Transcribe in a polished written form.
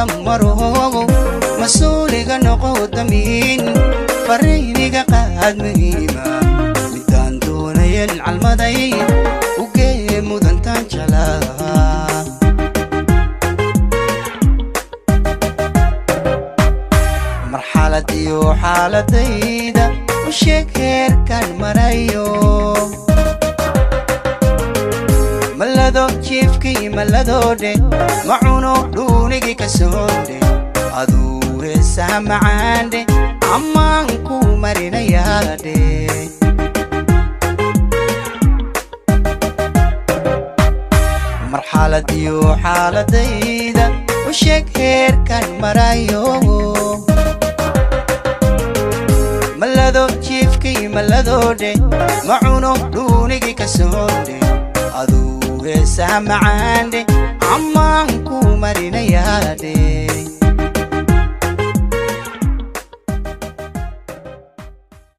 Dariiqyada marogo, mas-uuliga noqo, damiin fariiniga qaad muhiima. Midaan doonayen calmaday, ugee mudantaan jeclaa. Marxalad iyo xaaladayda u sheeg, heerkan marayo. Malado jiifkii maladoodhe, ma cuno dhuunigii ka soondhe. Aduu heesaha macaandhe, ammaan ku marinayaadhe. Marxalad iyo xaaladayda u sheeg, heerkan marayo. Malado jiifkii maladoodhe, ma cuno dhuunigii ka soondhe. Aduu heesaha macaandhe, ammaan